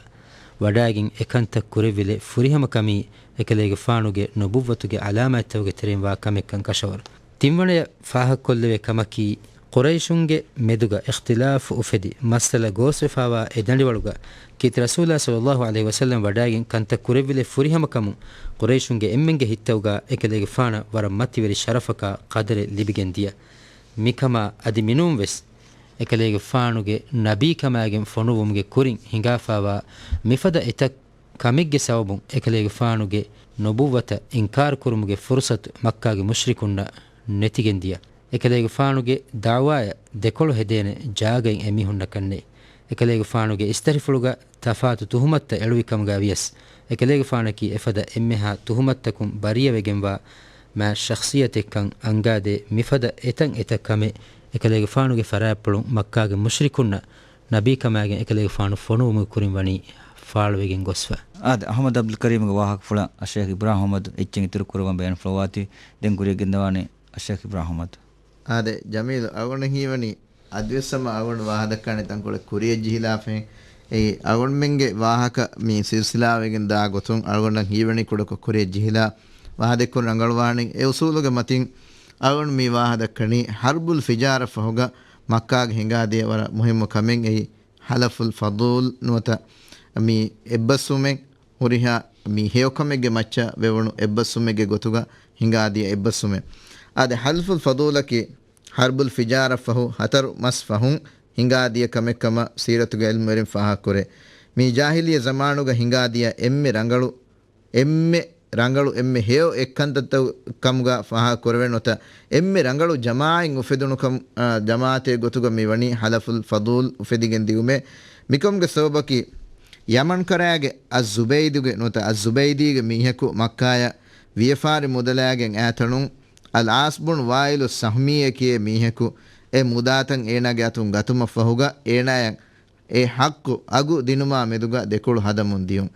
ވަޑައިގެން އެކަންތައް ކުރެއްވިލެއް ފުރިހަމަކަމީ އެކަލޭގެފާނުގެ ނުބުއްވަތުގެ ޢަލާމާތްތަކުގެ ތެރެއިން ވާ ކަމެއްކަން ކަށަވަރު. ތިންވަނަޔަށް ފާހަގަކޮށްލެވޭ ކަމަކީ، ޤުރައިޝުންގެ މެދުގަ އިޚްތިލާފު އުފެދި، މައްސަލަ ގޯސްވެފާވާ އެ ދަނޑިވަޅުގަ ކީރިތި ރަސޫލާ ޞައްލައްލާހު ޢަލައިހި ވަސައްލަމް ވަޑައިގެން ކަންތައް ކުރެއްވިލެއް ފުރިހަމަކަމުން ޤުރައިޝުންގެ އެންމެންގެ ހިތްތަކުގަ އެކަލޭގެފާނަށް ވަރަށް މަތިވެރި ޝަރަފަކާ ޤަދަރެއް ލިބިގެން ދިޔަ. މިކަމާ އަދި މިނޫންވެސް އެކަލޭގެފާނުގެ ނަބީކަމާގެން ފޮނުވުމުގެ ކުރިން ހިނގާފާވާ މިފަދަ އެތައް ކަމެއްގެ ސަބަބުން އެކަލޭގެފާނުގެ ނުބުއްވަތަށް އިންކާރު ކުރުމުގެ ފުރުޞަތު މައްކާގެ މުޝްރިކުންނަށް ނެތިގެން ދިޔަ. އެކަލޭގެފާނުގެ ދަޢުވާއަށް ދެކޮޅު ހެދޭނެ ޖާގައެއް އެމީހުންނަކަށް ނެތް. އެކަލޭގެފާނުގެ އިސްތަށިފުޅުގަ ތަފާތު ތުހުމަތުތައް އެޅުވި ކަމުގަ ވިޔަސް، އެކަލޭގެފާނަކީ އެފަދަ އެންމެހާ ތުހުމަތުތަކުން ބަރީއަވެގެންވާ މާތް ޝަޚްޞިއްޔަތެއްކަން އަންގާދޭ މިފަދަ އެތައް އެތައް ކަމެއް އެކަލޭގެފާނުގެ ފަރާތްޕުޅުން މައްކާގެ މުޝްރިކުންނަށް ނަބީކަމާގެން އެކަލޭގެފާނު ފޮނުވުމުގެ ކުރިން ވަނީ ފާޅުވެގެން ގޮސްފަ. އާދެ، އަޙްމަދު ޢަބްދުލް ކަރީމްގެ ވާހަކަފުޅަށް އައްޝައިޚް އިބްރާހިމް އަޙްމަދު އެއްޗެއް އިތުރު ކުރައްވަން ބޭނުންފުޅުވާތީ، ދެން ކުރިއަށް ގެންދަވާނީ އައްޝައިޚް އިބްރާހިމް އަޙްމަދު. އާދެ، ޖަމީލު، އަޅުގަނޑަށް ހީވަނީ އަދިވެސް ހަމަ އަޅުގަނޑު ވާހަކަދައްކާނެ ތަންކޮޅެއް ކުރިއަށް ޖެހިލާފައި. އެއީ، އަޅުގަނޑުމެންގެ ވާހަކަ މި ސިލްސިލާވެގެން ދާ ގޮތުން އަޅުގަނޑަށް ހީވަނީ ކުޑަކޮށް ކުރިއަށް ޖެހިލާ ވާހަކަދެއްކުން ރަނގަޅުވާނެ. އެ އުސޫލުގެ މަތިން އަޅުގަނޑު މި ވާހަކަދައްކަނީ ޙަރްބުލް ފިޖާރަށް ފަހުގަ މައްކާގެ ހިނގާދިޔަ ވަރަށް މުހިއްމު ކަމެއް އެއީ، ޙަލްފުލް ފަޟޫލް ނުވަތަ މި އެއްބަސްވުމެއް ހުރިހާ މި ހެޔޮކަމެއްގެ މައްޗަށް ވެވުނު އެއްބަސްވުމެއްގެ ގޮތުގަ ހިނގާދިޔަ އެއްބަސްވުމެއް. އާދެ، ޙަލްފުލް ފަޟޫލަކީ ޙަރްބުލް ފިޖާރަށް ފަހު ހަތަރު މަސް ފަހުން ހިނގާދިޔަ ކަމެއް ކަމަށް ސީރަތުގެ ޢިލްމުވެރިން ފާހަގަކުރޭ. މި ޖާހިލިއްޔަ ޒަމާނުގަ ހިނގާދިޔަ އެންމެ ރަނގަޅު، އެންމެ ރަނގަޅު، އެންމެ ހެޔޮ އެއްކަންތައްތައް ކަމުގަ ފާހަގަކުރެވޭ ނުވަތަ، އެންމެ ރަނގަޅު ޖަމާޢަތް އުފެދުނު ކަމް، އާ، ޖަމާޢަތެއް ގޮތުގަ މިވަނީ ޙަލްފުލް ފަޟޫލް އުފެދިގެން ދިއުމޭ. މިކަމުގެ ސަބަބަކީ، ޔަމަން ކަރައިގެ އައްޒުބައިދުގެ ނުވަތަ އައްޒުބައިދީގެ މީހަކު މައްކާޔަށް ވިޔަފާރި މުދަލާގެން އައިތަނުން، އަލް ޢާޞް ބުން ވާއިލު ސަހްމީއޭ ކިޔޭ މީހަކު އެ މުދާތައް އޭނާގެ އަތުން ގަތުމަށްފަހުގަ، އޭނާޔަށް އެ ޙައްޤު އަގު ދިނުމާ މެދުގަ ދެކޮޅު ހަދަމުން ދިޔުން.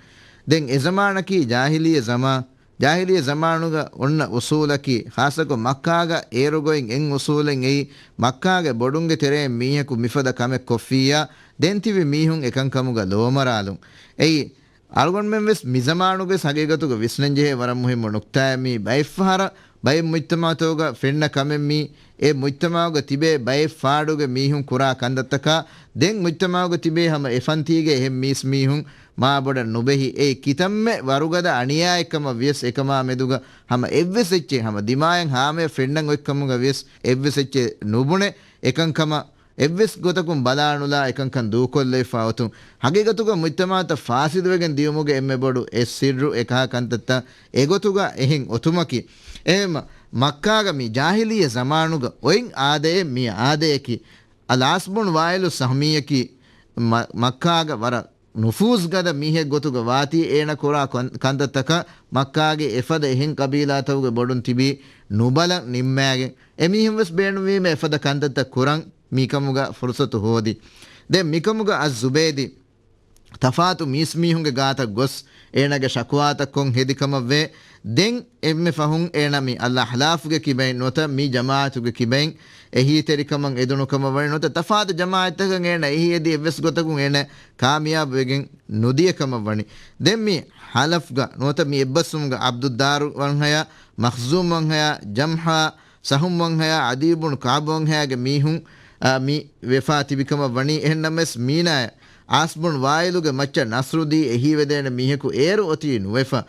ދެން އެ ޒަމާނަކީ ޖާހިލިއްޔަ ޒަމާ-، ޖާހިލިއްޔަ ޒަމާނުގަ އޮންނަ އުޞޫލަކީ، ޚާއްޞަކޮށް މައްކާގަ އޭރުގޮތް އެއް އުޞޫލެއް އެއީ، މައްކާގެ ބޮޑުންގެ ތެރެއިން މީހަކު މިފަދަ ކަމެއް ކޮށްފިއްޔާ، ދެން ތިބި މީހުން އެކަންކަމުގަ ލޯމަރާލުން. އެއީ، އަޅުގަނޑުމެން ވެސް މިޒަމާނުގަވެސް ހަގީގަތުގަ ވިސްނަންޖެހޭ ވަރަށް މުހިއްމު ނުކްތާއެއް. މީ ބައެއްފަހަރަށް ބައެއް މުޖްތަމަޢުތަކުގަ ފެންނަ ކަމެއް މީ. އެ މުޖްތަމަޢުގަ ތިބޭ ބައެއް ފާޑުގެ މީހުން ކުރާ ކަންތައްތަކާ، ދެން މުޖްތަމަޢުގަ ތިބޭ ހަމަ އެފަންތީގެ އެހެން މީސް މީހުން މާބޮޑަށް ނުބެހި. އެއީ ކިތަންމެ ވަރުގަދަ އަނިޔާއެއްކަމަށް ވިޔަސް، އެކަމާ މެދުގަ ހަމަ އެއްވެސް އެއްޗެއް ހަމަ ދިމާޔަށް ހާމަޔަށް ފެންނަން އޮތްކަމުގަ ވިޔަސް އެއްވެސް އެއްޗެއް ނުބުނެ، އެކަންކަމަށް އެއްވެސް ގޮތަކުން ބަލާނުލާ އެކަންކަން ދޫކޮށްލައިފާ އޮތުން، ހަގީގަތުގަ މުޖްތަމަޢުތައް ފާސިދުވެގެން ދިޔުމުގެ އެންމެ ބޮޑު އެއް ސިއްރު އެކަހަލަ ކަންތައްތައް އެގޮތުގަ އެހެން އޮތުމަކީ. އެހެންމަ، މައްކާގަ މި ޖާހިލިއްޔަ ޒަމާނުގަ އޮތް އާދައެއް މި އާދަޔަކީ، އަލް ޢާޞް ބުން ވާއިލު ސަހްމީއަކީ މަ-، މައްކާގަ ވަރަށް ނުފޫޒުގަދަ މީހެއް ގޮތުގަ ވާތީ، އޭނަ ކުރާ ކަން-، ކަންތައްތަކަށް މައްކާގެ އެފަދަ އެހެން ޤަބީލާތަކުގެ ބޮޑުން ތިބީ ނުބަލަން ނިންމާގެން. އެމީހުން ވެސް ބޭނުންވީމަ އެފަދަ ކަންތައްތައް ކުރަން މިކަމުގަ ފުރުޞަތު ހޯދި. ދެން މިކަމުގަ އައްޒުބައިދީ ތަފާތު މީސްމީހުންގެ ގާތަށް ގޮސް، އޭނާގެ ޝަކުވާތައް ކޮށް ހެދި ކަމަށްވޭ. ދެން އެންމެ ފަހުން އޭނާ މި އަލްއަޙްލާފުގެ ކިބައިން ނުވަތަ މި ޖަމާޢަތުގެ ކިބައިން އެހީތެރިކަމަށް އެދުނު ކަމަށް ވަނީ. ނުވަތަ ތަފާތު ޖަމާޢަތްތަކަށް އޭނާ އެހީއެދި އެއްވެސް ގޮތަކުން އޭނާ ކާމިޔާބު ވެގެން ނުދިޔަ ކަމަށް ވަނީ. ދެން މި ޙަލަފްގަ ނުވަތަ މި އެއްބަސްވުމުގަ ޢަބްދުއްދާރު ވަންހަޔާ، މަޚްޒޫމް ވަންހަޔާ، ޖަމްޙާ، ސަހުމް ވަންހަޔާ، ޢަދީ ބުން ކަޢުބު ވަންހަޔާގެ މީހުން، އާ، މި ވެފާ ތިބި ކަމަށް ވަނީ. އެހެންނަމަވެސް މީނާޔަށް ޢާޞް ބުން ވާއިލުގެ މައްޗަށް ނަޞްރު ދީ އެހީވެދޭނެ މީހަކު އޭރު އޮތީ ނުވެފަ.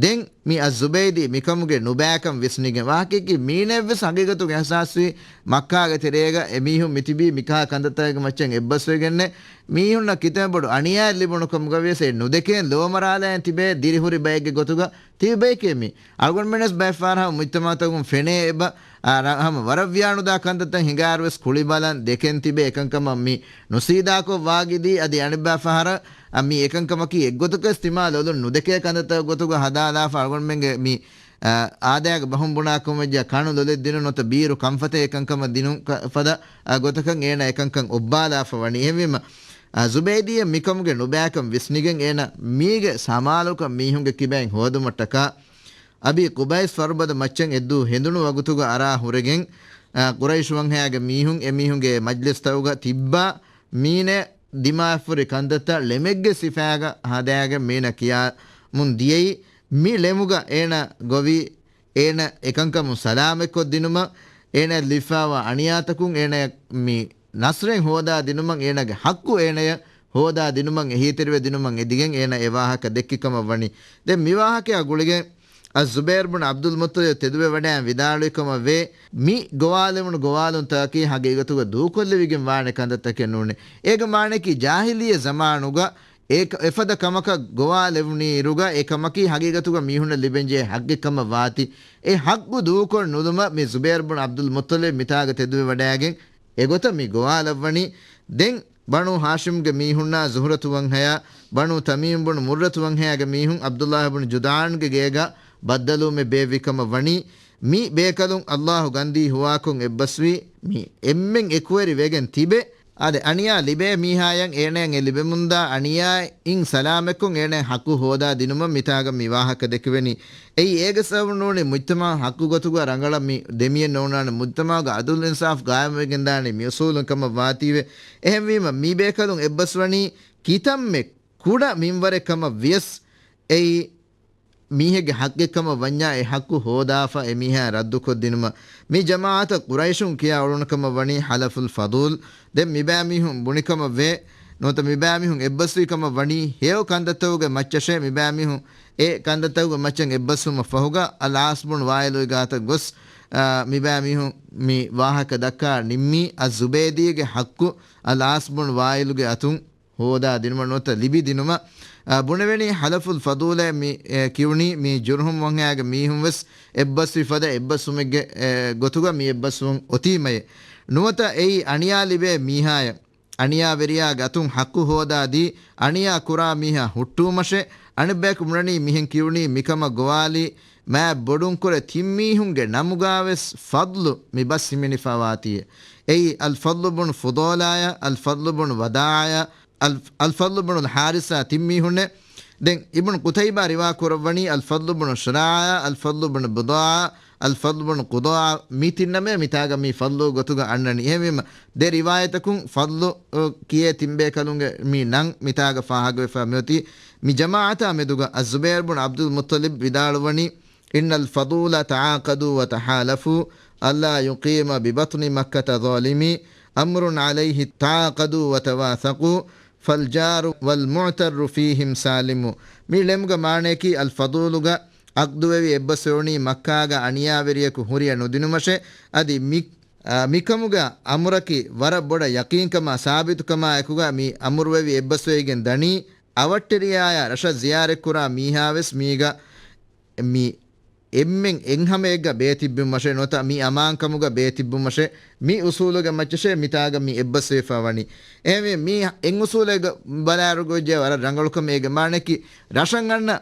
ދެން މި އައްޒުބައިދީ މިކަމުގެ ނުބައިކަން ވިސްނިގެން ވާހަކައަކީ މީނައެއްވެސް ހަގީގަތުގެ އިހްސާސްވީ މައްކާގެ ތެރޭގަ އެމީހުން މިތިބީ މިކަހަލަ ކަންތައްތަކެއްގެ މައްޗަށް އެއްބަސްވެގެންނޭ. މީހުންނަށް ކިތަންމެ ބޮޑު އަނިޔާއެއް ލިބުނު ކަމުގަވިޔަސް އެ ނުދެކޭން ލޯމަރާލައިން ތިބޭ ދިރިހުރި ބައެއްގެ ގޮތުގަ ތިބޭކޭ މީ. އަޅުގަނޑުމެންވެސް ބައެއްފަހަރަށް މުޖްތަމަޢުތަކުން ފެނޭ އެބަ، އާ، ރަ-، ހަމަ ވަރަށްވިޔާނުދާ ކަންތައްތައް ހިނގާއިރުވެސް ކުޅިބަލަން ދެކެން ތިބޭ އެކަންކަމަށް މި ނުސީދާކޮށް ވާގިދީ. އަދި އަނެއްބައިފަހަރަށް އަ، މި އެކަންކަމަކީ އެއްގޮތަކަސް ތިމާ ލޮލުން ނުދެކޭ ކަންތައްތަކުގެ ގޮތުގަ ހަދާލާފަ އަޅުގަނޑުމެންގެ މި، އަ، އާދައިގެ ބަހުން ބުނާކަމަށްވެއްޖެ ކަނު ލޮލެއް ދިނުން ނުވަތަ ބީރު ކަންފަތެއް އެކަންކަމަށް ދިނުން ކަ-، ފަދަ، އަ، ގޮތަކަށް އޭނަ އެކަންކަން އޮއްބާލާފަ ވަނީ. އެހެންވީމަ، އަ، ޒުބައިދީއަށް މިކަމުގެ ނުބައިކަން ވިސްނިގެން އޭނަ މީގެ ސަމާލުކަން މީހުންގެ ކިބައިން ހޯދުމަށްޓަކާ، އަބީ ޤުބައިސް ފަރުބަދަ މައްޗަށް އެއްދޫ ހެނދުނު ވަގުތުގަ އަރާ ހުރެގެން، އަ، ޤުރައިޝު ވަންހަޔާގެ މީހުން އެމީހުންގެ މަޖްލިސްތަކުގަ ތިއްބާ މީނަ ދިމާވެފަ ހުރި ކަންތައްތައް ޅެމެއްގެ ސިފައިގަ ހަދާގެން މީނަ ކިޔާމުން ދިޔައީ، މި ޅެމުގަ އޭނަ ގޮވީ އޭނަ އެކަންކަމުން ސަލާމަތްކޮށްދިނުމަށް، އޭނައަށް ލިބިފައިވާ އަނިޔާތަކުން އޭނަޔަށް މި ނަސްރެއް ހޯދާދިނުމަށް، އޭނަގެ ޙައްޤު އޭނަޔަށް ހޯދާދިނުމަށް، އެހީތެރިވެދިނުމަށް އެދިގެން އޭނަ އެ ވާހަކަ ދެއްކި ކަމަށް ވަނީ. ދެން މި ވާހަކައާ ގުޅިގެން އައްޒުބައިރު ބުނު ޢަބްދުލް މުއްޠަލިބް ތެދުވެވަޑައިން ވިދާޅުވި ކަމަށް ވޭ، މި ގޮވާލެވުނު ގޮވާލުންތަކަކީ ހަގީގަތުގަ ދޫކޮށްލެވިގެން ވާނެ ކަންތައްތަކެއް ނޫނޭ. އޭގެ މާނައަކީ ޖާހިލިއްޔަ ޒަމާނުގަ އެ-، އެފަދަ ކަމަކަށް ގޮވާލެވުނީއިރުގަ އެ ކަމަކީ ހަގީގަތުގަ މީހުންނަށް ލިބެންޖެހޭ ޙައްޤެއް ކަމަށް ވާތީ، އެ ޙައްޤު ދޫކޮށް ނުލުމަށް މި ޒުބައިރު ބުނު ޢަބްދުލް މުއްޠަލިބް މިތާގަ ތެދުވެވަޑައިގެން އެގޮތަށް މި ގޮވާލައްވަނީ. ދެން ބަނޫ ހާޝިމްގެ މީހުންނާ ޒުހުރަތު ވަންހަޔާ، ބަނޫ ތަމީމް ބުނު މުއްރަތު ވަންހަޔާގެ މީހުން ޢަބްދުﷲ ބުނު ޖުދާންގެ ގޭގަ ބައްދަލުވުމެއް ބޭއްވި ކަމަށް ވަނީ. މި ބޭކަލުން ﷲ ގަންދީ ހުވާކޮށް އެއްބަސްވީ، މި އެންމެން އެކުވެރި ވެގެން ތިބެ. އާދެ، އަނިޔާ ލިބޭ މީހާޔަށް އޭނަޔަށް އެ ލިބެމުންދާ އަނިޔާއިން ސަލާމަތްކޮށް އޭނަޔަށް ޙައްޤު ހޯދާ ދިނުމަށް މިތާގަ މި ވާހަކަ ދެކެވެނީ. އެއީ އޭގެ ސަބަބުން ނޫނީ މުޖްތަމަޢު ޙައްޤު ގޮތުގަ ރަނގަޅަށް މި ދެމިއެއް ނޯންނާނެ، މުޖްތަމަޢުގަ ޢަދުލު އިންސާފު ޤާއިމުވެގެންދާނީ މި އުޞޫލުން ކަމަށް ވާތީވެ. އެހެންވީމަ މި ބޭކަލުން އެއްބަސްވަނީ ކިތަންމެ ކުޑަ މިންވަރެއް ކަމަށް ވިޔަސް އެއީ މީހެއްގެ ޙައްޤެއް ކަމަށް ވަންޏާ އެ ޙައްޤު ހޯދާފަ އެ މީހާ ރައްދުކޮށްދިނުމަށް. މި ޖަމާޢަތަށް ޤުރައިޝުން ކިޔާ އުޅުނު ކަމަށް ވަނީ ޙަލަފުލް ފަޟޫލް. ދެން މިބައިމީހުން ބުނި ކަމަށް ވޭ ނުވަތަ މިބައިމީހުން އެއްބަސްވި ކަމަށް ވަނީ ހެޔޮ ކަންތައްތަކުގެ މައްޗަށޭ. މިބައިމީހުން އެ ކަންތައްތަކުގެ މައްޗަށް އެއްބަސްވުމަށް ފަހުގަ އަލްޢާޞް ބުނު ވާއިލުގެ ގާތަށް ގޮސް، އާ، މިބައިމީހުން މި ވާހަކަ ދައްކާ ނިންމީ އައްޒުބައިދީގެ ޙައްޤު އަލްޢާޞް ބުނު ވާއިލުގެ އަތުން ހޯދާ ދިނުމަށް ނުވަތަ ލިބި ދިނުމަށް. އާ، ބުނެވެނީ ޙަލަފުލް ފަޟޫލޭ މި، އެ، ކިޔުނީ މި ޖުރްހުމް ވަންހަޔާގެ މީހުން ވެސް އެއްބަސްވި ފަދަ އެއްބަސްވުމެއްގެ، އެ، ގޮތުގަ މި އެއްބަސްވުން އޮތީމަޔޭ. ނުވަތަ އެއީ އަނިޔާ ލިބޭ މީހާޔަށް އަނިޔާވެރިޔާގެ އަތުން ޙައްޤު ހޯދާ ދީ، އަނިޔާ ކުރާ މީހާ ހުއްޓުވުމަށޭ. އަނެއްބަޔަކު ބުނަނީ މިހެން ކިޔުނީ މިކަމަށް ގޮވާލި މާތް ބޮޑުންކުރެ ތިން މީހުންގެ ނަމުގާވެސް ފަޟްލު މި ބަސް ހިމެނިފަ ވާތީއޭ. އެއީ އަލް ފަޟްލު ބުނު ފުޟޯލާޔާ، އަލް ފަޟްލު ބުނު ވަދާޢާޔާ، އަލް، އަލް ފަޟްލު ބުނު އަލް ޙާރިޘާ ތިން މީހުންނޭ. ދެން އިބްނު ޤުތައިބާ ރިވާ ކުރައްވަނީ އަލް ފަޟްލު ބުނު ޝުރާޢާ، އަލް ފަޟްލު ބުނު ބުޟާޢާ، އަލް ފަޟްލު ބުނު ޤުޟާޢާ، މި ތިން ނަމޭ މިތާގަ މި ފަޟްލު ގޮތުގަ އަންނަނީ. އެހެންވީމަ، ދެ ރިވާޔަތަކުން ފަޟްލު، އު، ކިޔޭ ތިން ބޭކަލުންގެ މި ނަން މިތާގަ ފާހަގަވެފަ މިއޮތީ. މި ޖަމާޢަތާ މެދުގަ އައްޒުބައިރު ބުނު ޢަބްދުލް މުއްޠަލިބް ވިދާޅުވަނީ، إن الفضول تعاقدوا وتحالفوا ألا يقيم ببطن مكة ظالمي أمر عليه تعاقدوا وتواثقوا فالجار والمعتر فيهم سالم. މި ޅެމުގެ މާނަޔަކީ އަލް ފަޟޫލުގަ ޢަޤްދުވެވި އެއްބަސްވެވުނީ މައްކާގަ އަނިޔާވެރިޔަކު ހުރިއަށް ނުދިނުމަށޭ. އަދި މި، އާ، މިކަމުގެ އަމުރަކީ ވަރަށް ބޮޑަށް ޔަޤީންކަމާ ސާބިތުކަމާ އެކުގަ މި އަމުރުވެވި އެއްބަސްވެވިގެން ދަނީ، އަވަށްޓެރިޔާޔާ ރަށަށް ޒިޔާރަތްކުރާ މީހާވެސް މީގަ މި އެންމެން އެއްހަމައެއްގަ ބޭތިއްބުމަށޭ ނުވަތަ މި އަމާންކަމުގަ ބޭތިއްބުމަށޭ މި އުސޫލުގެ މައްޗަށޭ މިތާގަ މި އެއްބަސްވެފަ ވަނީ. އެހެންވެ، މި އެއް އުސޫލެއްގަ ބަލާއިރުގަ ވެއްޖެ ވަރަށް ރަނގަޅުކަމެއް. އޭގެ މާނައަކީ ރަށަށް އަންނަ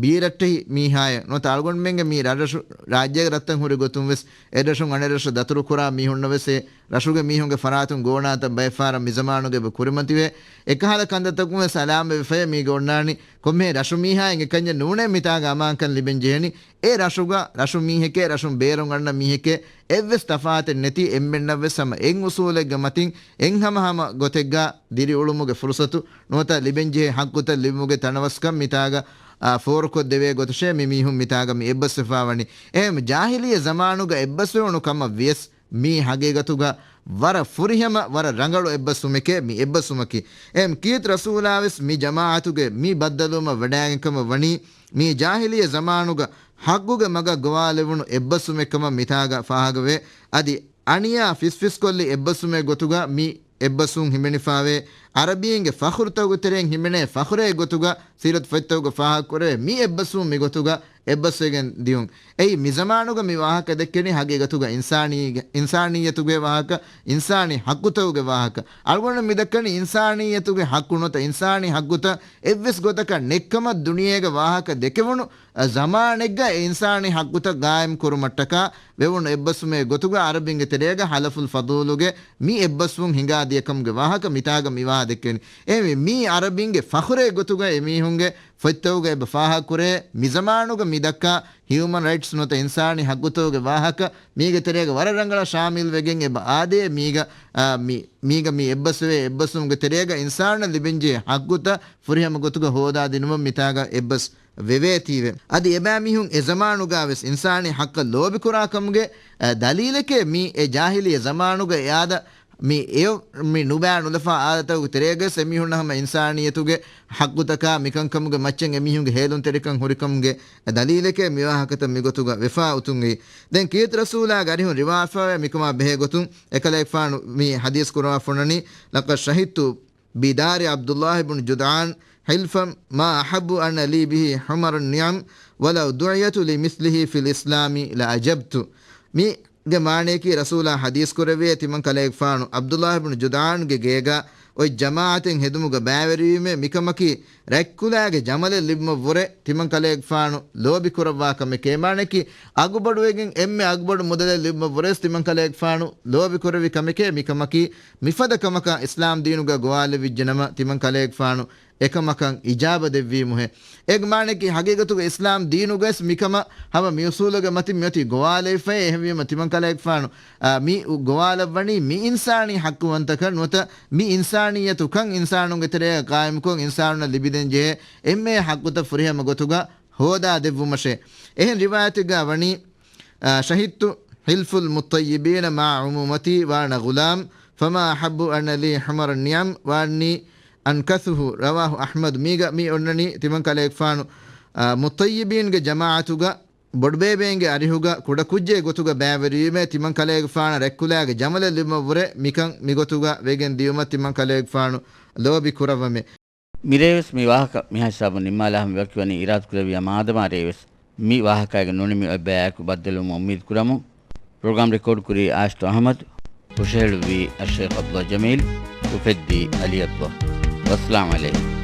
ބީރައްޓެހި މީހާޔަށް ނުވަތަ އަޅުގަނޑުމެންގެ މި ރަށްރަށު، ރާއްޖޭގެ ރަށްތައް ހުރި ގޮތުން ވެސް އެ ރަށުން އަނެއް ރަށަށް ދަތުރުކުރާ މީހުންނަށް ވެސް އެ ރަށުގެ މީހުންގެ ފަރާތުން ގޯނާތައް ބައެއްފަހަރަށް މިޒަމާނުގައި އެބަ ކުރިމަތިވޭ. އެކަހަލަ ކަންތައްތަކުން ވެސް އަލާމަތްވެފައޭ މީގަ އޮންނާނީ ކޮންމެހެން ރަށު މީހާއަށް އެކަންޏެއް ނޫނޭ މިތާގަ އަމާންކަން ލިބެން ޖެހެނީ. އެ ރަށުގަ ރަށު މީހެކޭ، ރަށުން ބޭރުން އަންނަ މީހެކޭ، އެއްވެސް ތަފާތެއް ނެތި އެންމެންނަށް ވެސް ހަމަ އެއް އުސޫލެއްގެ މަތިން އެއްހަމަ ހަމަ ގޮތެއްގަ ދިރިއުޅުމުގެ ފުރުސަތު ނުވަތަ ލިބެންޖެހޭ ޙައްޤުތައް ލިބުމުގެ ތަނަވަސްކަން މިތާގަ، އާ، ފޯރުކޮށްދެވޭ ގޮތަށޭ މި މީހުން މިތާގަ މި އެއްބަސްވެފަ ވަނީ. އެހެން ޖާހިލިއްޔަ ޒަމާނުގަ އެއްބަސްވެވުނު ކަމަށް ވިޔަސް، މީ ހަގީގަތުގަ ވަރަށް ފުރިހަމަ، ވަރަށް ރަނގަޅު އެއްބަސްވުމެކޭ މި އެއްބަސްވުމަކީ. އެހެން ކީރިތި ރަސޫލާވެސް މި ޖަމާޢަތުގެ މި ބައްދަލުވުމަށް ވަޑައިގެން ކަމަށް ވަނީ، މީ ޖާހިލީ ޒަމާނުގަ ޙައްޤުގެ މަގަށް ގޮވާލެވުނު އެއްބަސްވުމެއް ކަމަށް މިތާގަ ފާހަގަވޭ. އަދި އަނިޔާ ފިސްފިސްކޮށްލި އެއްބަސްވުމެއް ގޮތުގަ މި އެއްބަސްވުން ހިމެނިފާވޭ. ޢަރަބީންގެ ފަޚުރުތަކުގެ ތެރެއިން ހިމެނޭ ފަޚުރެއް ގޮތުގަ ސީރަތު ފޮތްތަކުގަ ފާހަގަކުރެވޭ. މި އެއްބަސްވުން މި ގޮތުގަ އެއްބަސްވެގެން ދިޔުން. އެއީ މި ޒަމާނުގަ މި ވާހަކަ ދެއްކެނީ ހަގީގަތުގަ އިންސާނީ، އިންސާނިއްޔަތުގެ ވާހަކަ، އިންސާނީ ޙައްޤުތަކުގެ ވާހަކަ. އަޅުގަނޑު މި ދައްކަނީ އިންސާނިއްޔަތުގެ ޙައްޤު ނުވަތަ އިންސާނީ ޙައްޤުތައް އެއްވެސް ގޮތަކަށް ނެއްކަމަށް ދުނިޔޭގަ ވާހަކަ ދެކެވުނު، އަ، ޒަމާނެއްގަ އެ އިންސާނީ ޙައްޤުތައް ގާއިމް ކުރުމަށްޓަކާ ވެވުނު އެއްބަސްވުމެއް ގޮތުގަ ޢަރަބިންގެ ތެރޭގަ ޙަލަފުލް ފަޟޫލުގެ މި އެއްބަސްވުން ހިނގާ ދިޔަކަމުގެ ވާހަކަ މިތާގަ މިވާހަ ދެއްކެނީ. އެހެންވެ، މީ ޢަރަބިންގެ ފަޚުރެއް ގޮތުގަ އެމީހުންގެ ފޮތްތަކުގަ އެބަ ފާހަގަކުރޭ، މިޒަމާނުގަ މި ދައްކާ ހިއުމަން ރައިޓްސް ނުވަތަ އިންސާނީ ޙައްޤުތަކުގެ ވާހަކަ މީގެ ތެރޭގަ ވަރަށް ރަނގަޅަށް ޝާމިލް ވެގެން އެބަ އާދޭ. މީގަ، އާ، މި، މީގަ މި އެއްބަސްވެވޭ އެއްބަސްވުމުގެ ތެރޭގަ އިންސާނުންނަށް ލިބެންޖެހޭ ޙައްޤުތައް ފުރިހަމަ ގޮތުގަ ހޯދާދިނުމަށް މިތާގަ އެއްބަސް ވެވޭތީވެ. އަދި އެބައިމީހުން އެ ޒަމާނުގަވެސް އިންސާނީ ޙައްޤަށް ލޯބިކުރާ ކަމުގެ، އަ، ދަލީލެކޭ މީ އެ ޖާހިލީ ޒަމާނުގަ އެ އާދަ، މި އެ، މި ނުބައި ނުލަފާ އާދަތަކުގެ ތެރޭގަސް އެމީހުންނަށް ހަމަ އިންސާނިއްޔަތުގެ ޙައްޤުތަކާ މިކަންކަމުގެ މައްޗަށް އެމީހުންގެ ހޭލުންތެރިކަން ހުރިކަމުގެ ދަލީލެކޭ މިވާހަކަތައް މިގޮތުގަ ވެފާ އޮތުން އެއީ. ދެން ކީރިތި ރަސޫލާގެ އަރިހުން ރިވާފާވޭ މިކަމާ ބެހޭ ގޮތުން އެކަލޭގެފާނު މި ޙަދީޘް ކުރަވާ ފޮނަނީ، لقد شهدت بدار عبد الله بن جدعان حلفا ما أحب أن لي به حمر النعم ولو دعيت لمثله في الإسلام لأجبت. މީގެ މާނަޔަކީ ރަސޫލާ ޙަދީޘް ކުރެއްވިޔޭ ތިމަން ކަލޭގެފާނު ޢަބްދުﷲ ބިން ޖުދާންގެ ގޭގަ އޮތް ޖަމާޢަތެއް ހެދުމުގަ ބައިވެރިވީމޭ މިކަމަކީ ރަތްކުލާގެ ޖަމަލެއް ލިބުމަށްވުރެ ތިމަން ކަލޭގެފާނު ލޯބި ކުރައްވާ ކަމެކޭ. މާނަޔަކީ އަގުބޮޑުވެގެން އެންމެ އަގުބޮޑު މުދަލެއް ލިބުމަށްވުރެސް ތިމަން ކަލޭގެފާނު ލޯބި ކުރެއްވި ކަމެކޭ މިކަމަކީ. މިފަދަ ކަމަކަށް އިސްލާމް ދީނުގަ ގޮވާލެވިއްޖެ ނަމަ ތިމަން ކަލޭގެފާނު އެކަމަކަށް އިޖާބަ ދެއްވީމުހޭ. އޭގެ މާނަޔަކީ ހަގީގަތުގަ އިސްލާމް ދީނުގަސް މިކަމަށް ހަމަ މިއުސޫލުގެ މަތިން މިއޮތީ ގޮވާލެވިފައޭ. އެހެންވީމަ ތިމަން ކަލޭގެފާނު، އާ، މި ގޮވާލައްވަނީ މި އިންސާނީ ޙައްޤުވަންތަކަށް ނުވަތަ މި އިންސާނިއްޔަތުކަން އިންސާނުންގެ ތެރޭގަ ޤާއިމުކޮށް އިންސާނުންނަށް ލިބިދޭންޖެހޭ އެންމެ ޙައްޤުތައް ފުރިހަމަ ގޮތުގަ ހޯދާ ދެއްވުމަށޭ. އެހެން ރިވާޔަތެއްގަ ވަނީ، އާ، شهدت حلف المطيبين مع عمومتي وأنا غلام فما أحب أن لي حمر النعم وأني أنكثه رواه أحمد. މީގަ މި އޮންނަނީ ތިމަން ކަލޭގެފާނު، އާ، މުޠައްޔިބީންގެ ޖަމާޢަތުގަ ބޮޑުބޭބެއިންގެ އަރިހުގަ ކުޑަކުއްޖެއް ގޮތުގަ ބައިވެރިވީމޭ ތިމަން ކަލޭގެފާނަށް ރަތްކުލާގެ ޖަމަލެއް ލިބުމަށްވުރެ މިކަން މިގޮތުގަ ވެގެން ދިޔުމަށް ތިމަން ކަލޭގެފާނު ލޯބި ކުރައްވަމޭ. މިރޭވެސް މި ވާހަކަ މިހާ ހިސާބުން ނިންމާލާ ހަމަ ވަކިވަނީ އިރާދަކުރެއްވިޔާ މާދަމާ ރޭވެސް މި ވާހަކައިގެ ނުނިމި އޮތް ބަޔާއެކު ބައްދަލުވުމަށް އުއްމީދު ކުރަމުން. ޕްރޮގްރާމް ރެކޯޑް ކުރީ އާޝިތު އަޙްމަދު، ހުށަހެޅުއްވީ އައްޝައިޚް ޢަބްދުﷲ ޖަމީލް، އުފެއްދީ ޢަލީ ޢަބްދުﷲ. ވައްސަލާމް ޢަލައިކުމް.